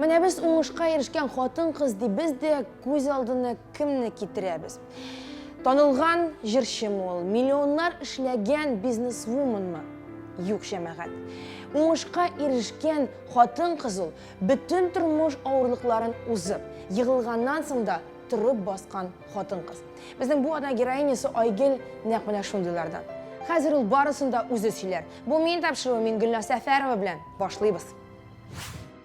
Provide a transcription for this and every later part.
Менә без уңышка ирешкән хатын-кыз дибез дә, күз алдына кемне китерәбез? Танылган җырчымы ул, миллионнар эшләгән бизнесвуменмы? Юк, җәмәгать. Уңышка ирешкән хатын-кыз ул, бөтен тормыш авырлыкларын узып, егылганнан соң да торып баскан хатын-кыз. Безнең бу атна героинясы Айгөл нәкъ менә шундыйлардан. Хәзер ул барысын да үзе сөйләр. Бу мин тапшыруы, мин Гөлназ Сәфәрова белән башлыйбыз.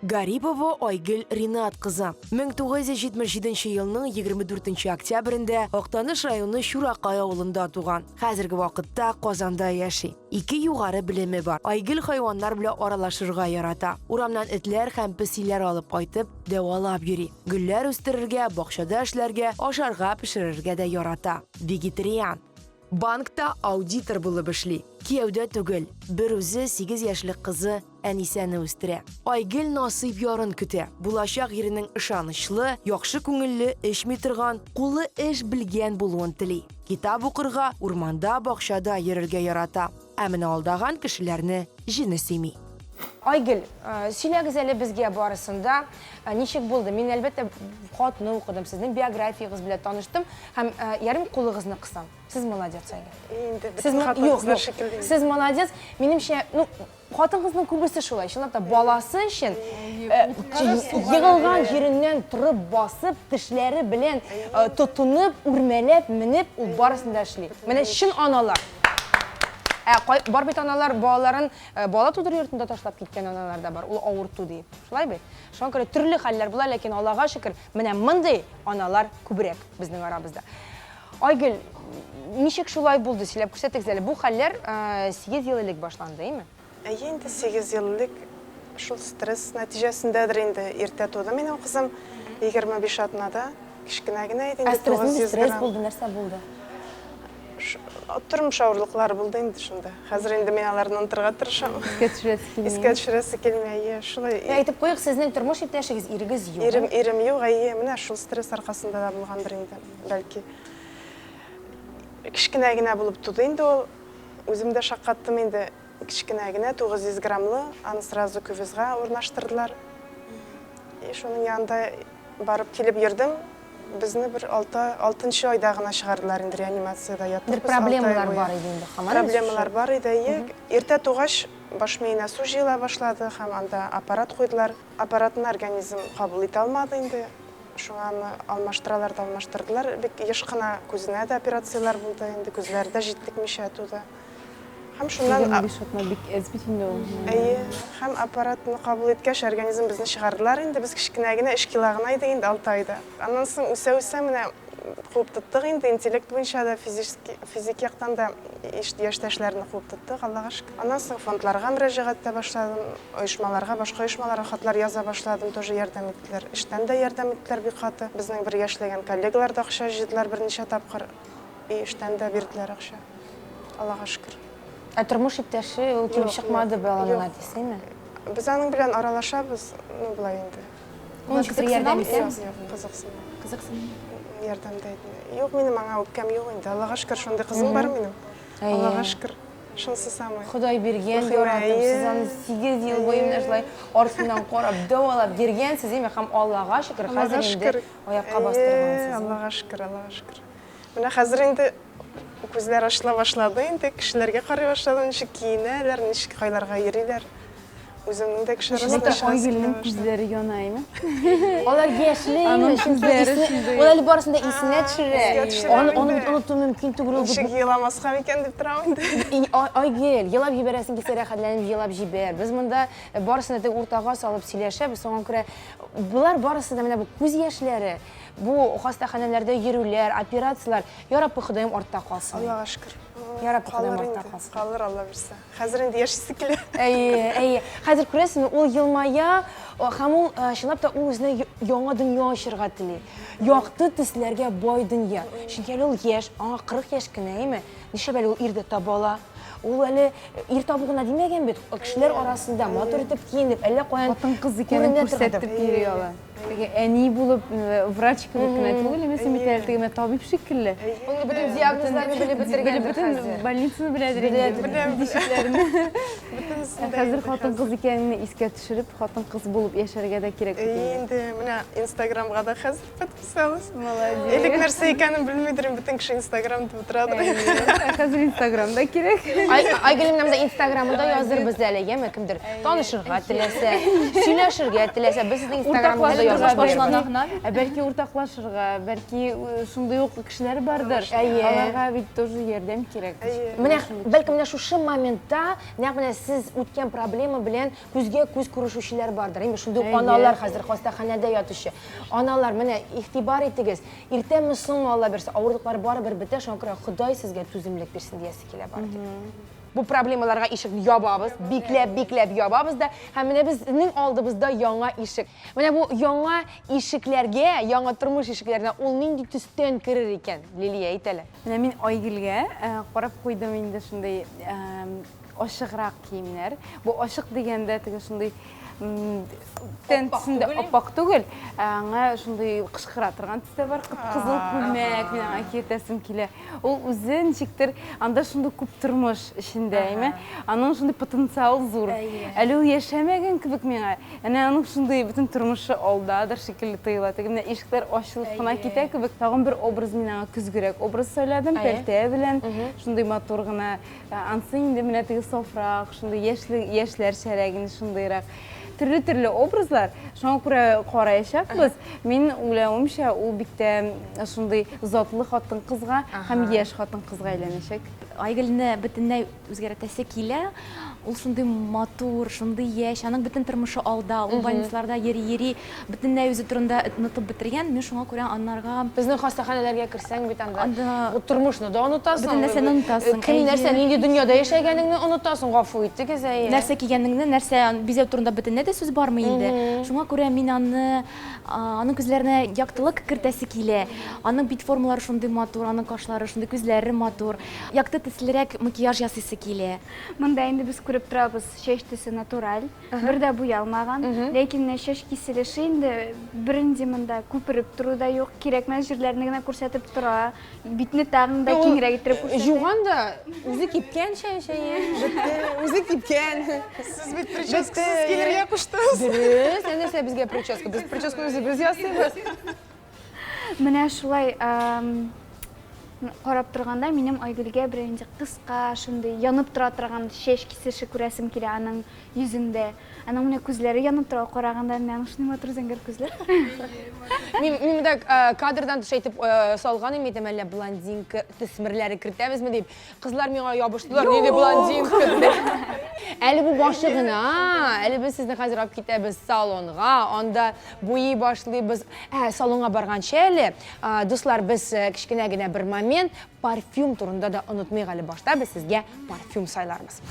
Гарипова Айгөл Ринат кызы. 1977 елның 24 октябрендә Актаныш районы Чуракай авылында туган. Хәзерге вакытта Казанда яши. Ике югары белеме бар. Айгөл хайваннар белән аралашырга ярата. Урамнан этләр һәм песиләр алып кайтып, дәвалап йөри. Гөлләр үстерергә, бакчада эшләргә, ашарга пешерергә дә ярата. Вегетариан. Банкта аудитор булып эшли. Кияүдә түгел, берүзе 8 яшьлек кызы Әнисәне үстерә. Айгөл насыйп ярын көтә. Булачак иренең ышанычлы, яхшы күңелле, эчми торган, кулы эш белгән булуын тели. Китап укырга, урманда, бакчада йөрергә ярата. Ә менә алдаган кешеләрне җене сөйми. Айгөл, сөйләгез әле безгә барысын да. Ничек булды? Мин, әлбәттә, хатны укыдым, сезнең биографиягез белән таныштым һәм ярым кулыгызны кысам. Сез молодец, Айгөл. Инде бөтен хатын-кызлар шикелле. Сез молодец. Минемчә, ну, хатын-кызның күбесе шулай. Чынлап та баласы өчен егылган җиреннән торып басып, тешләре белән тотынып, үрмәләп, менеп, ул барысын да эшли. Менә чын аналар. Ә бар бит аналар балаларын бала тудыру йортында ташлап киткән аналар да бар. Ул авырту диеп. Шулай бит? Шуңа күрә төрле хәлләр була, ләкин Аллага шөкер, менә мондый аналар күбрәк безнең арабызда. Айгөл, ничек шулай булды, сөйләп күрсәтегез әле. Бу хәлләр 8 ел элек башланды, әйме? Әйе, инде 8 ел элек шул стресс нәтиҗәсендәдер инде. Иртә туды минем кызым, 25 атнада, кечкенә генә иде инде, 900 грамм. Стресс булды, нәрсә булды? Тормыш авырлыклары булды инде шунда. Хәзер инде мин аларны онытырга тырышам. Искә төшерәсе килми. Искә төшерәсе килми, әйе, шулай. Әйтеп куйыйк, сезнең тормыш иптәшегез, ирегез юк. Ирем, ирем юк, әйе, менә шул стресс аркасында да булгандыр инде. Бәлки, кечкенә генә булып туды инде ул. Үзем дә шаккаттым инде. Кечкенә генә, 900 граммлы, аны сразу кювезга урнаштырдылар. И шуның янында барып килеп йөрдем. Безне бер алты, алтынчы айда гына чыгардылар инде реанимациядә яттык Бер без алты ай проблемалар буе. бар иде инде һаман әле шушы. Проблемалар бар иде, әйе. Иртә тугач, баш миенә су җыела башлады һәм анда аппарат куйдылар. Аппаратны организм кабул итә алмады инде. Шуңа аны алмаштыралар да алмаштырдылар. Бик еш кына күзенә дә операцияләр булды, инде күзләре дә җитлекмичә туды. Һәм шуннан 25 атна бик әз бит инде ул. Әйе, һәм аппаратны кабул иткәч, организм безне чыгардылар инде. Без кечкенә генә, өч кило гына идек инде, алты айда. Аннан соң үсә-үсә менә куып тоттык инде, интеллект буенча да, физически, физик яктан да яшьтәшләрне куып тоттык, Аллага шөкер. Аннан соң фондларга мөрәҗәгать итә башладым. Оешмаларга, башка оешмаларга хатлар яза башладым, тоже ярдәм иттеләр. Эштән дә ярдәм иттеләр бик каты. Безнең бергә эшләгән коллегалар да акча җыйдылар берничә тапкыр. И эштән дә бирделәр акча. Аллага шөкер. Ә тормыш иптәше ул килеп чыкмады баланың әтисеме? Без аның белән аралашабыз, ну болай инде. Ул ничектер ярдәм итәме? Юк, юк, кызыксынмый. Кызыксынмый. Ярдәм дә итми. Юк, минем аңа үпкәм юк инде. Аллага шөкер, шундый кызым бар минем. Аллага шөкер. Шунысы самый. Ходай биргән, яратып, сез аны 8 ел буе менә шулай артыннан карап, дәвалап йөргәнсез, әйме, һәм Аллага шөкер, хәзер инде аякка бастыргансыз. Аллага шөкер, Аллага шөкер. Менә хәзер инде күзләр ачыла башлады инде, кешеләргә карый башладым, ничек киенәләр, ничек кайларга йөриләр. Үземнең дә кеше арасында чыгасы килә Айгөлнең күзләре яна, әйме? Алар яшьле инде, чөнки исенә, ул әле барысын да исенә төшерә. Аны, аны бит оныту мөмкин түгел. Ул Ничек еламаска микән дип торам инде. Айгөл, елап җибәрәсең килсә, рәхәтләнеп елап җибәр. Без монда барысын да уртага салып сөйләшәбез, шуңа күрә болар барысы да менә бу күз яшьләре, бу хастаханәләрдә йөрүләр, операцияләр, я Раббы Ходаем артта калсын. Аллага шөкер. Я Раббы Ходаем артта калсын. Калыр, Алла бирсә. Хәзер инде яшисе килә. Әйе, әйе. Хәзер күрәсеңме, ул елмая, һәм ул, чынлап та, ул үзенә яңа дөнья ачырга тели. Якты төсләргә бай дөнья. Чөнки әле ул яшь, аңа 40 яшь кенә, әйеме? Нишләп әле ул ир дә таба ала? Ул әле ир табу гына димәгән бит, кешеләр арасында матур итеп киенеп, әллә каян Хатын-кыз икәнен күрсәтеп йөри ала. Теге әни булып, врач кебек кенә түгел, имесе бит әле теге менә табиб шикелле. Ул бөтен диагнозларны белеп бетергәндер хәзер. Больницаны беләдер инде. Беләм. Ничекләрне. Бөтенесен дә. Хәзер хатын-кыз икәнеңне искә төшереп, хатын-кыз булып яшәргә дә кирәк бит инде. Инде менә Инстаграмга да хәзер подписалась. Молодец. Элек нәрсә икәнен белмидер идем, бөтен кеше Инстаграм дип утырадыр. Хәзер Инстаграм да кирәк. Айгөлем менә монда Инстаграмында язырбыз әле, яме кемдер танышырга теләсә, сөйләшергә теләсә, без сезнең Инстаграмыгызда язып башлана гына. Ә бәлки уртаклашырга, бәлки шундый ук кешеләр бардыр. Әйе. Аларга бит тоже ярдәм кирәк. Менә бәлки менә шушы моментта нәкъ менә сез үткән проблема белән күзгә күз күрешүчеләр бардыр. Инде шундый ук аналар хәзер хастаханәдә ятучы. Аналар, менә игътибар итегез, иртәме соңмы Алла бирсә, авырлыклар барыбер бетә, шуңа күрә Ходай сезгә түземлек бирсен диясе килә бары тик. Бу проблемаларга ишекне ябабыз, бикләп, бикләп ябабыз да, һәм менә безнең алдыбызда яңа ишек. Менә бу яңа ишекләргә, яңа тормыш ишекләренә ул нинди төстән керер икән? Лилия, әйт әле. Менә мин Айгөлгә карап куйдым инде шундый ачыграк киемнәр. Бу ачык дигәндә теге шундый тән төсендә аппак түгел, аңа шундый кычкыра торган төстә бар, кып-кызыл күлмәк мин аңа киертәсем килә. Ул үзе ничектер анда шундый күп тормыш эчендә, әйме? Аның шундый потенциал зур. Әле ул яшәмәгән кебек миңа. Әнә аның шундый бөтен тормышы алдадыр шикелле тоела. Теге менә ишекләр ачылып кына китә кебек. Тагын бер образ мин аңа көзгерәк образ сайладым, пәлтә белән, шундый матур гына. Ансы инде менә теге софрак, шундый яшьле яшьләрчәрәк инде шундыйрак. Төрле-төрле образлар. Шуңа күрә караячакбыз. Мин уйлавымча, ул бик тә шундый затлы хатын-кызга һәм яшь хатын-кызга әйләнәчәк. Айгөлне бөтенләй үзгәртәсе килә. Ул шундый матур, шундый яшь, аның бөтен тормышы алда. Ул больницаларда йөри-йөри, бөтенләй үзе турында онытып бетергән. Мин шуңа күрә анарга Безнең хастаханәләргә керсәң бит анда, Анда тормышны да онытасың. Бөтен нәрсәне онытасың, Кем әйе. нәрсә, нинди дөньяда яшәгәнеңне онытасың, гафу итегез, әйе. Нәрсә кигәнеңне, нәрсә бизәү турында бөтенләй дә сүз бармый инде. Шуңа күрә мин аны, аның күзләренә яктылык кертәсе килә. Аның бит формалары шундый матур, аның кашлары шундый, күзләре матур. Якты төслерәк макияж ясыйсы килә. Монда инде без күреп торабыз, чәч төсе натураль, бер дә буялмаган. Ләкин менә чәч киселеше инде бернинди монда күпереп тору да юк, кирәкмәс җирләрне генә күрсәтеп тора. Битне тагын да киңрәк иттереп күрсәтә. Жуган да үзе кипкән чәч, әйе. Бетте, үзе кипкән. Сез бит прическасыз килергә куштыгыз. Дөрес, ә нәрсә безгә прическа? Без прическаны үзебез ясыйбыз. Менә шулай карап торганда минем Айгөлгә бер инде кыска, шундый янып тора торган чәч кисеше күрәсем килә аның йөзендә. Аның менә күзләре янып тора, караганда менә аның шундый матур зәңгәр күзләр. Мин мин монда кадрдан тыш әйтеп салган идем, әйтәм, әллә блондинка төсмерләре кертәбезме дип. Кызлар миңа ябыштылар, нинди блондинка дип. Әле бу башы гына, әле без сезне хәзер алып китәбез салонга, анда буйый башлыйбыз. Ә, салонга барганчы әле, дуслар, без кечкенә генә бер момент, парфюм турында да онытмыйк әле башта, без сезгә парфюм сайларбыз.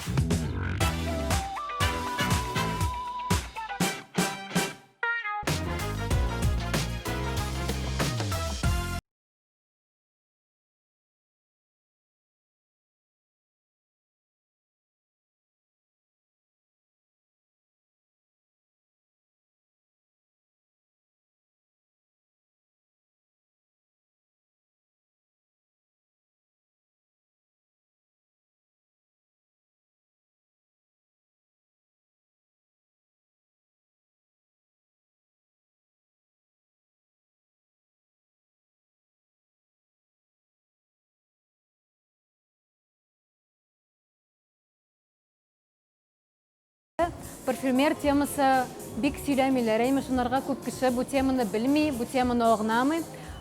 Парфюмер темасы бик сөйләмиләр, әйме шунарга күп кеше бу теманы белми, бу теманы аңламый.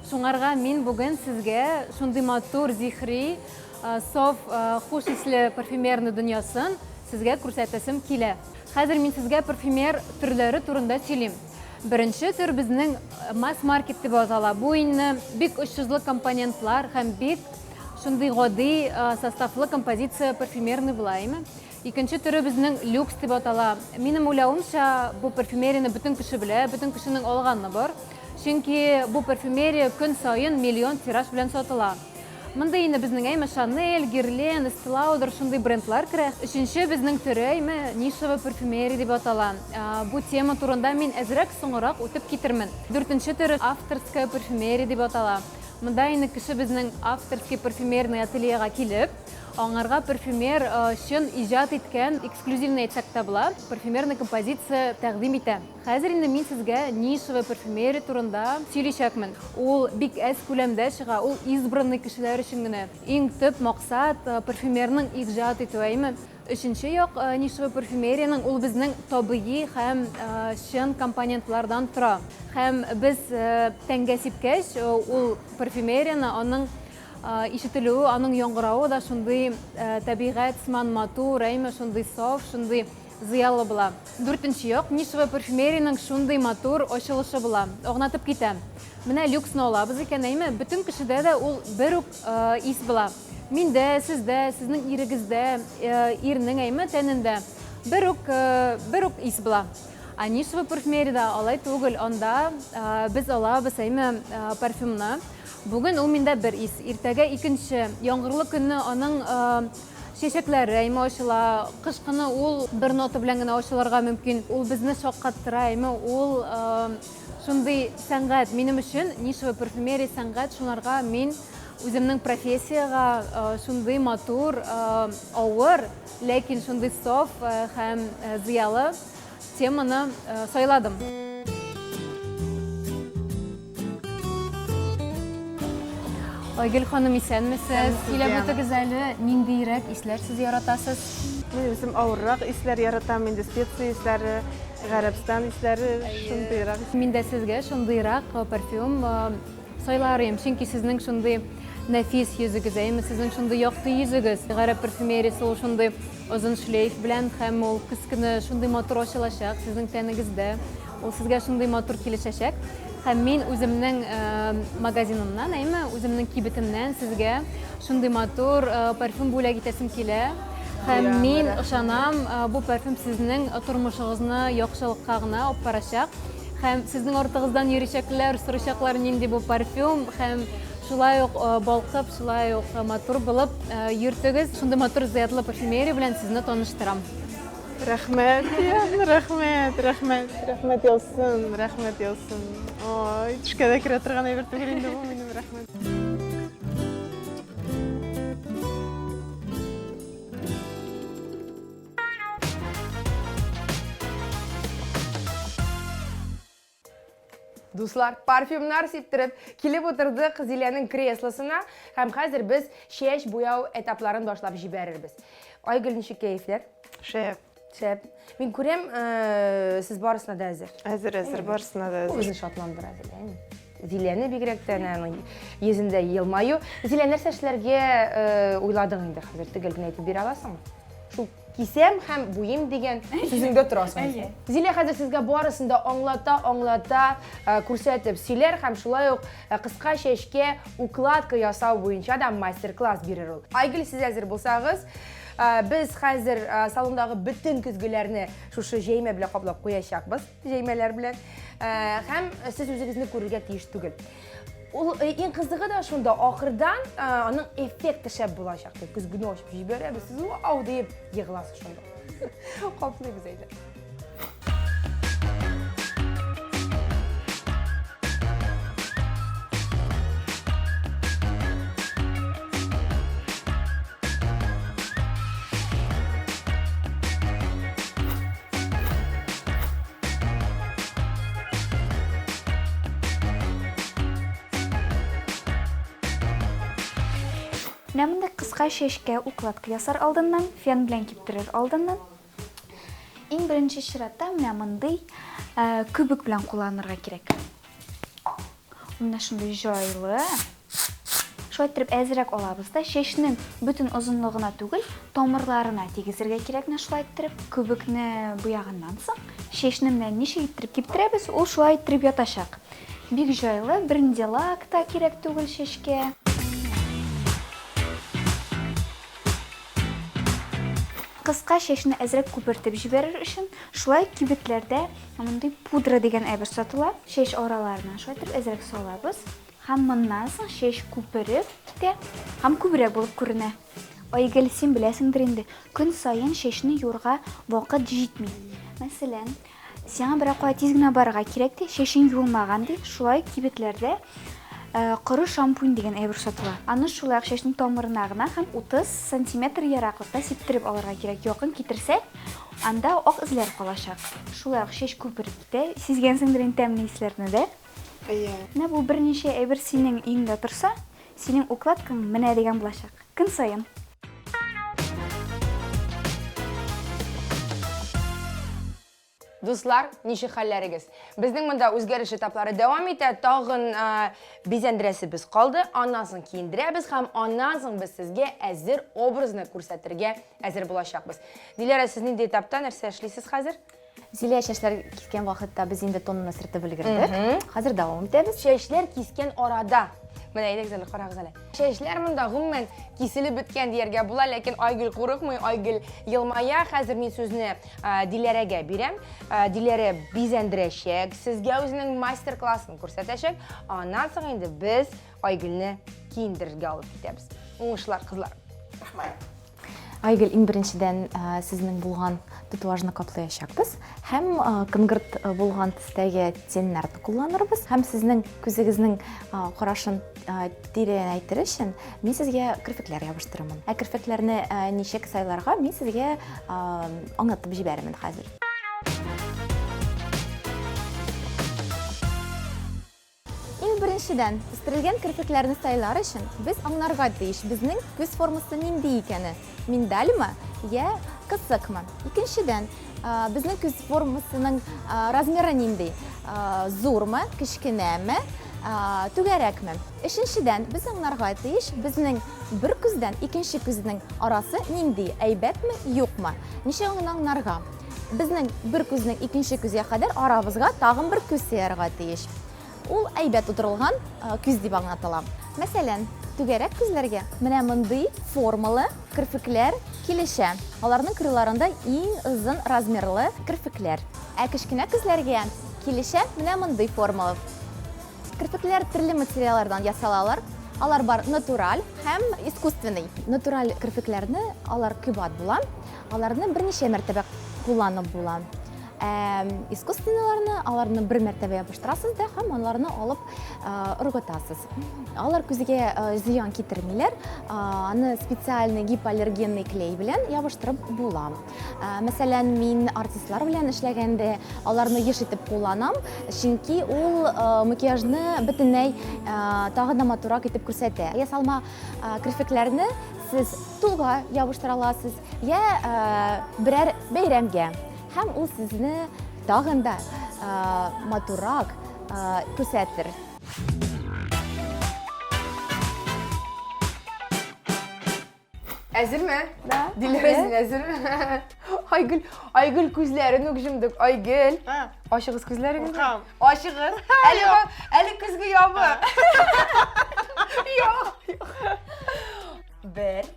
Шуңарга мин бүген сезгә шундый матур, зихри, соф, хуш исле парфюмерный дөньясын сезгә күрсәтәсем килә. Хәзер мин сезгә парфюмер төрләре турында сөйлим. Беренче төр безнең масс-маркет дип атала. Бу инде бик очсызлы компонентлар һәм бик шундый гади составлы композиция парфюмерный була, әйме? Икенче төре безнең люкс дип атала. Минем уйлавымча, бу парфюмерияне бөтен кеше белә, бөтен кешенең алганы бар. Чөнки бу парфюмерия көн саен миллион тираж белән сатыла. Монда инде безнең әйме Шанель, Герлен, Эсте Лаудер шундый брендлар керә. Өченче безнең төре әйме нишевая парфюмерия дип атала. Бу тема турында мин әзрәк соңрак үтеп китермен. Дүртенче төре авторская парфюмерия дип атала. Монда инде кеше безнең авторский парфюмерный ательега килеп, аңарга парфюмер чын иҗат иткән, эксклюзивный әйтсәк тә була, парфюмерный композиция тәкъдим итә. Хәзер инде мин сезгә нишевая парфюмерия турында сөйличәкмен. Ул бик әз күләмдә чыга, ул избранный кешеләр өчен генә. Иң төп максат, парфюмерның иҗат итүе, әйеме? Өченче як нишевая парфюмериянең, ул безнең табигый һәм чын компонентлардан тора. Һәм без тәнгә сипкәч, ул парфюмерияне, аның ишетелүе, аның яңгыравы да шундый табигать сыман матур, әйеме, шундый саф, шундый Зыялы була. Дүртенче як, нишевая парфюмериянең шундый матур ачылышы була. Агнатып китә. Менә люксны алабыз икән, әйме, бөтен кешедә дә ул бер үк ис була. Миндә, сездә, сезнең ирегездә, ирнең, әйме, тәнендә бер үк, бер үк ис була. Ә нишевая парфюмериядә алай түгел, анда без алабыз, әйме, парфюмны. Бүген ул миндә бер ис, иртәгә икенче. Яңгырлы көнне аның Чәчәкләре әйме ачыла. Кыш көне ул бер нота белән генә ачылырга мөмкин. Ул безне шаккаттыра, әйме ул шундый сәнгать. Минем өчен нишевая парфюмерия сәнгать, шунарга мин үземнең профессиягә шундый матур, авыр, ләкин шундый саф һәм зыялы теманы сайладым. Айгөл ханым, исәнмесез. Сөйләп үтегез әле, ниндиерәк исләр сез яратасыз? Мин үзем авыррак исләр яратам, инде специя исләре, Гарәбстан исләре, шундыйрак. Мин дә сезгә шундыйрак парфюм сайлар идем, чөнки сезнең шундый нәфис йөзегез, әйеме, сезнең шундый якты йөзегез. Гарәп парфюмериясе ул шундый озын шлейф белән һәм ул көз көне шундый матур ачылачак сезнең тәнегездә. Ул сезгә шундый матур килешәчәк. Һәм мин үземнең магазинымнан, әйме, үземнең кибетемнән сезгә шундый матур парфюм бүләк итәсем килә. Һәм мин ышанам, бу парфюм сезнең тормышыгызны яхшылыкка гына алып барачак. Һәм сезнең артыгыздан йөричәкләр, сорыйчаклар, нинди бу парфюм, һәм шулай ук балкып, шулай ук матур булып йөртегез. Шундый матур зыятлы парфюмерия белән сезне таныштырам. Рәхмәт, Ян, рәхмәт, рәхмәт, рәхмәт яусын, рәхмәт яусын. Ой, төшкә дә керә торган әйбер түгел инде бу минем, рәхмәт. Дуслар, парфюмнар сиптереп, килеп утырдык Зиләнең креслосына һәм хәзер без чәч буяу этапларын башлап җибәрербез. Айгөл, ничек кәефләр? Шәп. Шәп. Мин күрәм, э, сез барысына да әзер. Әзер, әзер, барысына да әзер. Үзен шатландыра Зилә. Зиләне бигрәк тә аның йөзендә елмаю. Зилә, нәрсә эшләргә э, уйладың инде хәзер? Төгәл генә әйтеп бирә аласыңмы? Шул Кисәм һәм буйым дигән сүзеңдә торасың. Зилә хәзер сезгә барысын да аңлата, аңлата, э, күрсәтеп сөйләр һәм шулай ук э, кыска чәчкә укладка ясау буенча да мастер-класс бирер ул. Айгөл, сез әзер булсагыз, э, без хәзер салондагы бөтен көзгеләрне шушы җәймә белән каплап куячакбыз, җәймәләр белән. Һәм сез үзегезне күрергә тиеш түгел. Ул э, иң кызыгы да шунда, ахырдан э, аның эффекты шәп булачак. Көзгене ачып җибәрәбез, сез вау диеп егыласыз шунда. Каплыйбыз әйдә. Менә монда кыска чәчкә укладка ясар алдыннан, фен белән киптерер алдыннан, иң беренче чиратта менә мондый э, күбек белән кулланырга кирәк. Менә шундый җайлы. Шулай иттереп әзрәк алабыз да, чәчнең бөтен озынлыгына түгел, тамырларына тигезергә кирәк менә шулай иттереп. Күбекне буяганнан соң, чәчне менә ничек иттереп киптерәбез, ул шулай иттереп ятачак. Бик җайлы, бернинди лак та кирәк түгел чәчкә. Кыска чәчне әзрәк күпертеп җибәрер өчен, шулай кибетләрдә мондый пудра дигән әйбер сатыла. Чәч араларына шулай итеп әзрәк салабыз. Һәм моннан соң чәч күпереп китә һәм күбрәк булып күренә. Айгөл, син беләсеңдер инде, көн саен чәчне юырга вакыт җитми. Мәсәлән, сиңа берәр кая тиз генә барырга кирәк ди, чәчең юылмаган ди, шулай кибетләрдә коры шампунь дигән әйбер сатыла. Аны шулай ук чәчнең тамырына гына һәм 30 сантиметр ераклыкта сиптереп алырга кирәк. Якын китерсәк, анда ак эзләр калачак. Шулай ук чәч күпереп китә. Сизгәнсеңдер инде тәмле исләрне дә. Әйе. Менә бу берничә әйбер синең өеңдә торса, синең укладкаң менә дигән булачак. Көн саен. Дуслар, ничек хәлләрегез? Безнең монда үзгәреш этаплары дәвам итә. Тагын бизәндерәсебез калды. Аннан соң киендерәбез һәм аннан соң без сезгә әзер образны күрсәтергә әзер булачакбыз. Диләрә, сез нинди этапта, нәрсә эшлисез хәзер? Зилә, чәчләр кискән вакытта без инде тонны сөртеп өлгердек. Хәзер дәвам итәбез. Чәчләр кискән арада. Менә әйдәгез әле, карагыз әле. Чәчләр монда гомумән киселеп беткән дияргә була, ләкин Айгөл курыкмый, Айгөл елмая. Хәзер мин сүзне Диләрәгә бирәм. Диләрә бизәндерәчәк, сезгә үзенең мастер-классын күрсәтәчәк. Аннан соң инде без Айгөлне киендерергә алып китәбез. Уңышлар, кызлар. Рәхмәт. Айгөл, иң беренчедән сезнең булган татуажны каплаячакбыз һәм коңгырт булган төстәге теннәрне кулланырбыз һәм сезнең күзегезнең карашын тирәнәйтер өчен мин сезгә керфекләр ябыштырырмын. Ә керфекләрне ничек сайларга мин сезгә аңлатып җибәрермен хәзер. Иң беренчедән, үстерелгән керфекләрне сайлар өчен без аңларга тиеш, безнең күз формасы нинди икәне, миндальмы я кысыкмы. Икенчедән, безнең күз формасының размеры нинди, зурмы, кечкенәме, түгәрәкме. Өченчедән, без аңларга тиеш, безнең бер күздән икенче күзнең арасы нинди, әйбәтме, юкмы. Ничек аны аңларга? Безнең бер күзнең икенче күзгә кадәр арабызга тагын бер күз сыярга тиеш. Ул әйбәт утырылган күз дип аңлатыла. Мәсәлән, түгәрәк күзләргә менә мондый формалы керфекләр килешә. Аларның крыларында иң озын размерлы керфекләр. Ә кечкенә күзләргә килешә менә мондый формалы. Керфекләр төрле материаллардан ясалалар. Алар бар натураль һәм искусственный. Натураль керфекләрне алар кыйбат була. Аларны берничә мәртәбә кулланып була. Ә искусственныйларны аларны бер мәртәбә ябыштырасыз да һәм аларны алып ыргытасыз. Алар күзгә зыян китермиләр. Аны специальный гипоаллергенный клей белән ябыштырып була. Мәсәлән, мин артистлар белән эшләгәндә аларны еш итеп кулланам, чөнки ул макияжны бөтенләй тагы да матуррак итеп күрсәтә. Ясалма керфекләрне сез тулга ябыштыра аласыз, я берәр бәйрәмгә. Һәм ул сезне тагын да матуррак күрсәтер. Әзерме? Да. Диләрә, син әзерме? Айгөл, Айгөл күзләрен үк җомдык. Айгөл. Ачыгыз күзләрегезне. Куркам. Ачыгыз. Әле әле көзге ябык. Юк. Бер,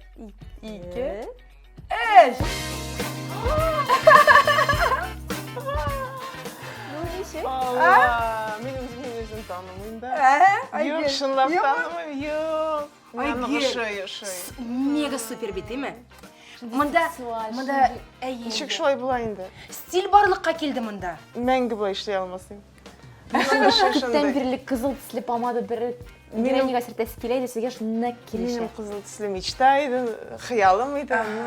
ике, өч. Ну, ничек? Алла, мин үзем үзем танымыйм да. Ә? Юк, чынлап танымыйм, юк. Айгөл. Ошый, ошый. Мега супер бит, әйме? Монда, монда, әйе. Ничек шулай була инде? Стиль барлыкка килде монда. Мәңге болай эшли алмас идем. Күптән бирле кызыл төсле помада бер геройнигә сөртәсе килә иде, сезгә шуны килешә. Минем кызыл төсле мечта иде, хыялым иде, но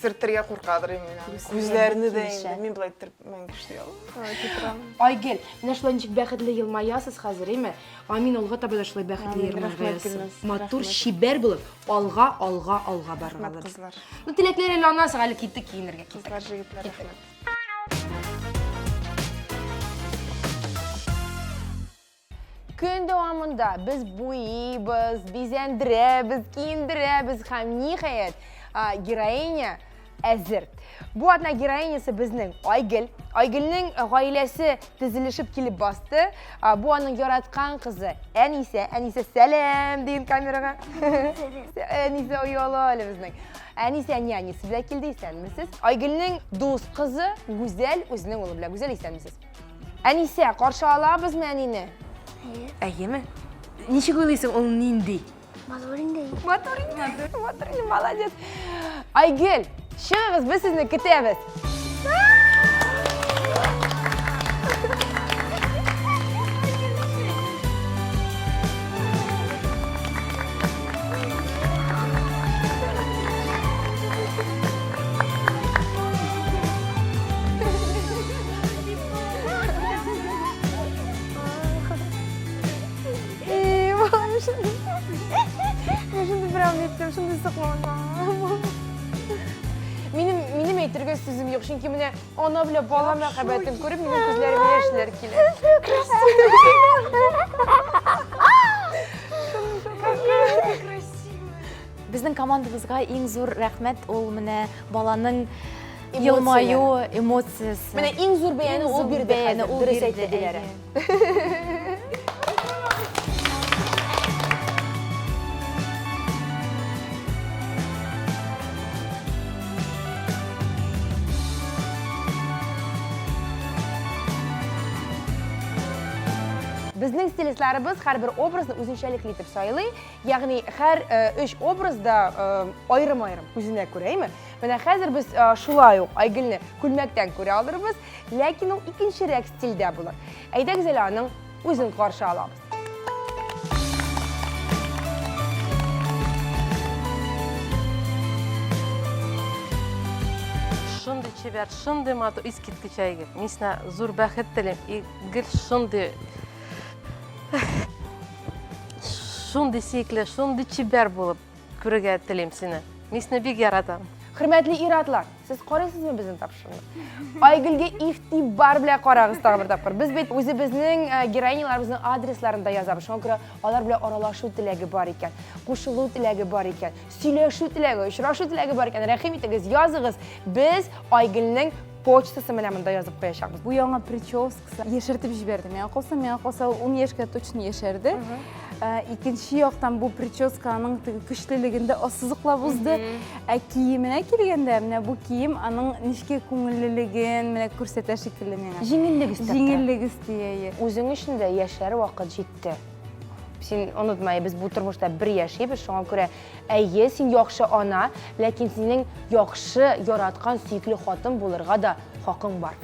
сөртергә куркадыр инде мин аны. Күзләрне дә инде мин болай иттереп мәңге эшли алмам. Айгөл, менә шулай ничек бәхетле елмаясыз хәзер, әйме? Амин, алга таба да шулай бәхетле елмаерга язсын. Матур, чибәр булып, алга, алга, алга барырга. Рәхмәт, кызлар. Ну, теләкләр әле аннан соң, әле киттек киенергә. Киттек. Кызлар, җегетләр, рәхмәт. Көн дәвамында без буйыйбыз, бизәндерәбез, киендерәбез һәм ниһаять, героиня әзер. Бу атна героинясы безнең Айгөл. Айгөлнең гаиләсе тезелешеп килеп басты. Бу аның яраткан кызы Әнисә. Әнисә, сәлам диген камерага. Әнисә ояла әле безнең. Әнисә нянесы белән килде, исәнмесез. Айгөлнең дус кызы Гүзәл үзенең улы белән. Гүзәл, исәнмесез. Әнисә, каршы алабызмы әнине? Әйе. Әйеме? Ничек уйлыйсың, ул нинди? Матур инде. Матур инде. Матур инде, молодец. Айгөл, чыгыгыз, без сезне көтәбез. Мин шундый прям ниттем, шундый сокланам. Минем, минем әйтергә сүзем юк, чөнки менә ана белән бала мәхәббәтен күреп, минем күзләремә яшьләр килә. Безнең командабызга иң зур рәхмәт ул менә баланың елмаю эмоциясе. Менә иң зур бәяне ул бирде хәзер, дөрес әйтте Диләрә. Безнең стилистларыбыз һәрбер образны үзенчәлекле итеп сайлый. Ягъни һәр өч образ да аерым-аерым үзенә күрә, әйме? Менә хәзер без шулай ук Айгөлне күлмәктән күрә алырбыз, ләкин ул икенчерәк стильдә булыр. Әйдәгез әле аның үзен каршы алабыз. Шундый чибәр, шундый матур, искиткеч Айгөл. Мин сиңа зур бәхет телим. И гел шундый шундый сөекле, шундый чибәр булып күрергә телим сине. Мин сине бик яратам. Хөрмәтле ир-атлар, сез карыйсызмы безнең тапшыруны? Айгөлгә игътибар белән карагыз тагы бер тапкыр. Без бит үзебезнең э, героиняларыбызның адресларын да язабыз. Шуңа күрә алар белән аралашу теләге бар икән, кушылу теләге бар икән, сөйләшү теләге, очрашу теләге бар икән. Рәхим итегез, языгыз. Без Айгөлнең почтасы менә монда язып куячакбыз. Бу яңа прическасы яшәртеп җибәрде. Миңа калса, миңа калса ул 10 яшькә точно яшәрде. Э, икенче яктан бу прическа аның теге көчлелеген дә ассызыклап узды. Ә киеменә килгәндә, менә бу кием аның нечкә күңеллелеген менә күрсәтә шикелле миңа. Җиңеллек өстәп тора. Җиңеллек өсти, әйе. Үзең өчен дә яшәр вакыт җитте. Син онытма, без бу тормышта бер яшибез, шуңа күрә Әйе, син яхшы ана, ләкин синең яхшы, яраткан, сөекле хатын булырга да хакың бар.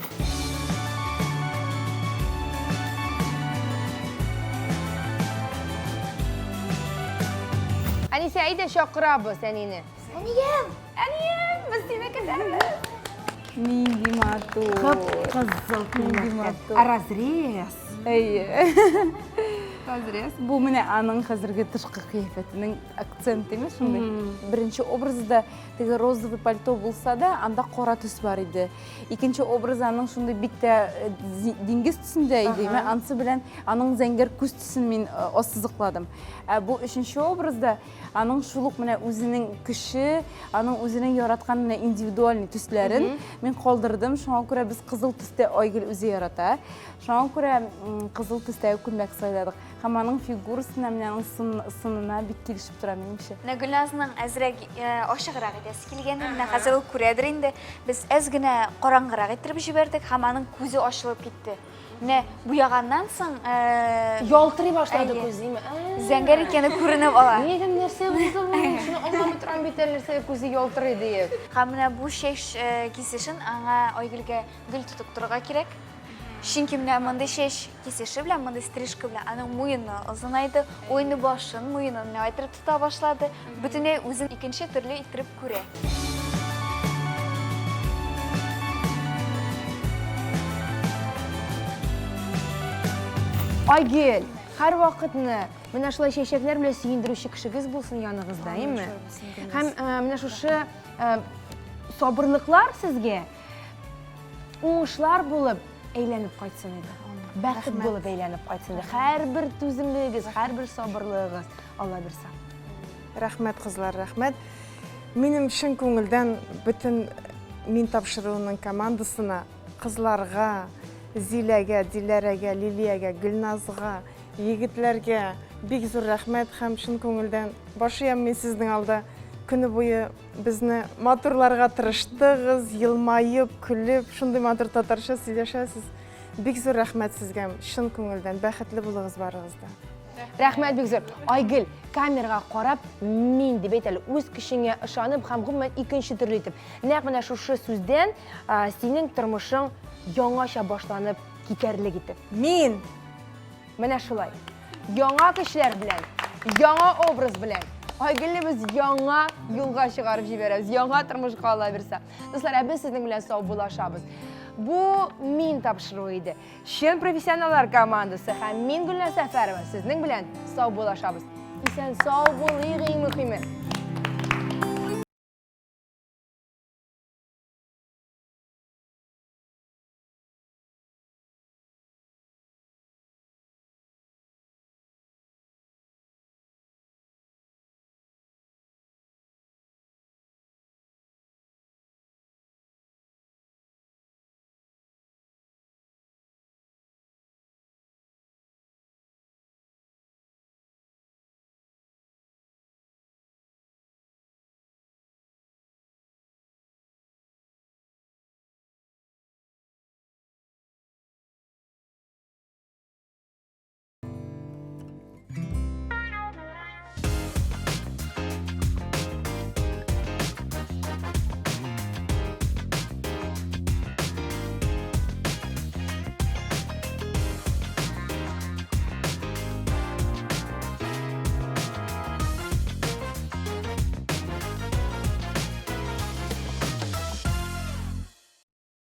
Әнисе, әйдә чакырабыз әнине. Әнием! Әнием, без сине көтәбез. Нинди матур. Кып-кызыл Нинди күлмәктән. матур. Разрез. Әйе. Разрез. Бу менә аның хәзерге тышкы кыяфәтенең акценты имеш шундый. Беренче образда теге розовый пальто булса да, анда кара төс бар иде. Икенче образ аның шундый бик тә э, диңгез төсендә иде. Мин ансы белән аның зәңгәр күз төсен мин э, ассызыкладым. Ә бу өченче образда Аның шул ук менә үзенең көче, аның үзенең яраткан менә индивидуальный төсләрен мин калдырдым. Шуңа күрә без кызыл төстә Айгөл үзе ярата. Шуңа күрә кызыл төстәге күлмәк сайладык. Һәм аның фигурасына, менә аның сын, сынына бик килешеп тора минемчә. Менә Гөлназның әзрәк э, ачыграк итәсе килгән, менә хәзер ул күрәдер инде. Без әз генә караңгырак иттереп җибәрдек һәм аның күзе ачылып китте. Менә буяганнан соң э, Ялтырый башлады күзе. Зәңгәр икәне күренеп ала. Нигә нәрсә булды бу? Шуны аңламый торам бит әле, нәрсәгә күзе ялтырый диеп. Һәм менә бу чәч э, кисешен аңа Айгөлгә гел тотып торырга кирәк. Чөнки менә мондый чәч кисеше белән, мондый стрижка белән аның муены озынайды, ул инде башын, муенын менә иттереп тота башлады. Бөтенләй үзен икенче төрле иттереп күрә. Айгөл, һәрвакытны менә шулай чәчәкләр белән сөендерүче кешегез булсын яныгызда, әйеме? Һәм э, менә шушы э, сабырлыклар сезгә уңышлар булып әйләнеп кайтсын иде. Бәхет булып әйләнеп кайтсын иде. Һәрбер түземлегегез, һәрбер сабырлыгыгыз, Алла бирсә. Рәхмәт, кызлар, рәхмәт. Минем чын күңелдән бөтен Мин тапшыруының командасына, кызларга, Зиләгә, Диләрәгә, Лилиягә, Гөлназга, егетләргә бик зур рәхмәт һәм чын күңелдән баш иям мин сезнең алда. Көне буе безне матурларга тырыштыгыз, елмаеп, көлеп, шундый матур татарча сөйләшәсез. Бик зур рәхмәт сезгә, чын күңелдән. Бәхетле булыгыз барыгыз да. Рәхмәт бик зур. Айгөл, камерага карап, мин дип әйт әле, үз көчеңә ышанып һәм гомумән икенче төрле итеп. Нәкъ менә шушы сүздән синең тормышың яңача башланып китәрлек итеп. Мин! Менә шулай. Яңа көчләр белән, яңа образ белән Айгөлне без яңа юлга чыгарып җибәрәбез, яңа тормышка ала бирсә. Дуслар, ә без сезнең белән саубуллашабыз. Бу мин тапшыруы иде. Чын профессионаллар командасы һәм мин Гөлназ Сәфәрова сезнең белән саубуллашабыз. Исән сау булыйк иң мөхиме.